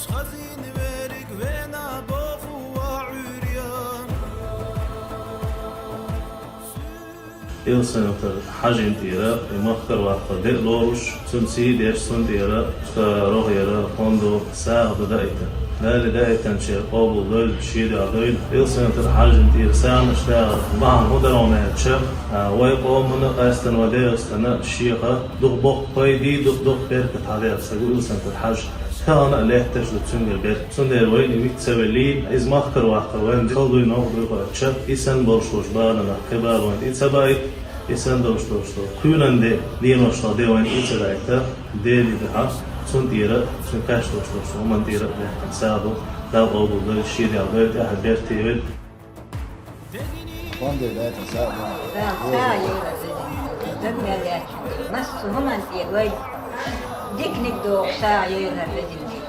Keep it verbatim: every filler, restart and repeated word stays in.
Хазийна верриг вена боху ва Ӏуьйран. Илсхан-Юртара Хьажин тӀера и махкара ваккха де а лоруш, цунна сий деш, цунна тӀера ша рогӀера, кхондо сагӀа дан даийтина. Дала даийтинчеран къобалдойла, шен дуьхьа дойла. Илсхан-Юртара Хьажин тӀера сагӀанаш дагӀар бахьана хӀун дара хьуна аьлча, а, вай къомана, къаьстина вай ДегӀастана шеха дукха боккха пайда, дукха, дукха беркат хьадаьр сага Илсхан-Юртара Хьажа. Тахана а лаьтташ ду цуьнгара беркат. Цундела вайна и виц ца веллий, иза махкара ваккхар вайна кхалдуй, новкъа дуй хьоьхуча, и санна болуш болчу баланах кхин бала вайна тӀе ца баийта, и санна долуш долуш долу кхоьлина де, деношна де вайна тӀе ца даийта, Делан дуьхьа, цунна тӀера, цуьнан кхаьчна долуш долуш долу хӀуманна тӀера а баьхкина сагӀа ду, Дала къобалдойла, шен дуьхьа дойла, тӀаьхьа беркате йойла. Кхондо даийтина сагӀа ду. Да, сагӀа йойла, даг мел яц. Массо а хӀуманна тӀера вай диканиг доху сагӀа йойла, везина.